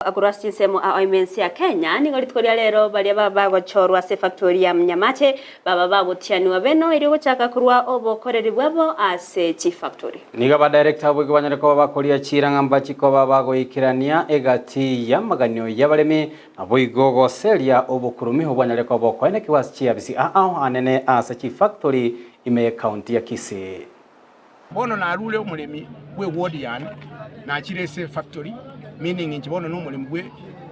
Korwa ase chinsemo ao ime ense ya Kenya, nigo rituko ria rero baria baba bagochorwa ase efactori ya Nyamache baba bagotianigwa beno erio gochaka korwa obokoreri bwabo ase chifactori. Nigo abadirector abwo igo banyare koba bakoria chiira ng'a mbachie koba bagoikerania egati y'amaganio y'abaremi, naboigo goseria obokurumihu bwanyare koba bokoenekigwa ase chiabisi ao anene ase chifactori ime y'ecounty ya Kisii. Bono narure omoremi bw'eward yane, nachire ase efactory, meaning inche bono nomoremi bwe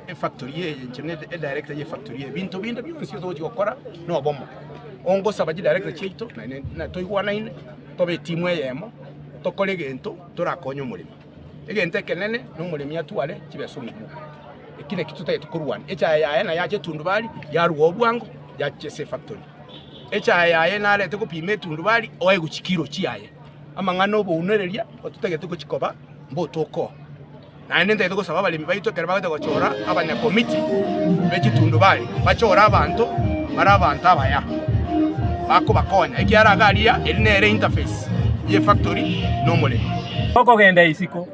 efactory eye, inche ne edirector ye efactory eye. Ebinto binde bionsi togochi gokora nobomo. Ongosaba chidirector chiaito naende na toigwanaine, tobe etimu eyemo, tokore egento torakonye omoremi. Egento ekenene na omoremi atware chibesa omobuko. Eki nakio totagete korwania. Echae yaye naye ache etundubari, yarwa obwango, yacha ase efactory. Echae yaye narete gopima etundubari oegwe chikiro chiaye. Amang'ana obounereria ototagete gochia koba mbotokoa. Naende ntagete gosaba abaremi baito ekero bagete gochora abanyakomiti be chitundubari, bachore abanto bare abanto abaya bakobakonya, ekiagera iga aria eri nere interface ye factory na omoremi. Okogenda isiko,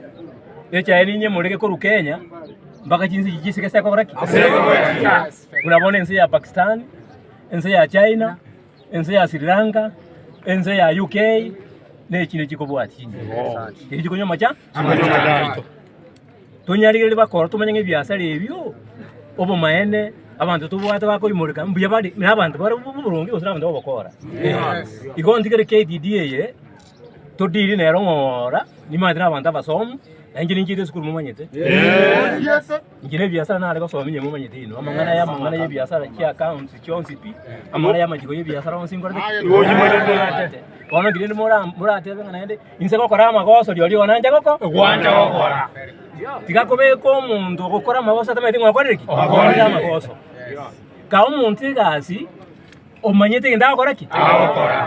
echae ninyemoreke korwa Kenya mpaka chinse echi chisike ase ekogora ki? Buna bono ense ya Pakistan, ense ya China, ense ya Sri Lanka, ense ya UK, na echi chikobwatia echi chikonywa amacha aito. Tonyarigereria bakora tomanye ng'a ebiasara ebio, obomaene, abanto tobwate bakoimoreka mbuya bare na abanto bare boboronge gose na abanto bogokora. Igo ntigere KDD eye. Todiri nero ng'ora, nimanyete nabanto abasomu, na inche ninchiete esukuru momanyete. Inche na ebiasara nare gosoma inye momanyete inwe, amang'ana ya amang'ana ya ebiasara chia accounts chionsi pi, amang'ana ya amachiko ya ebiasara onsi nkorete ki? Nimanyete. Bono nki rende mora moratebe ng'a naende inse gokora amagoso rirorio igo nanche goko? Gokora. Tiga kobeka omonto ogokora amagoso atamanyeti ng'a okorire ki? Okorire amagoso. Kaa omonto egasi. Omanyete egento agokora ki?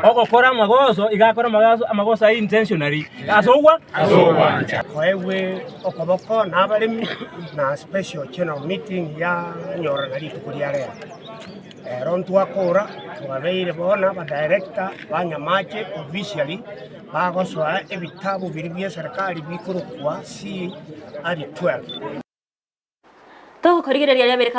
Ogokora amagoso, iga akore amagoso, amagoso aye intentionally, ase ogwa? Ase ogwancha. Koegwe okoboko nabaremi na special general meeting yanyorana rituko ria rero. Ero ntwakora twabeire bono abadirector ba Nyamache officially bagosoa ebitabu biria bia eserekari bikorokwa CR12. Togokorigereria riabereka.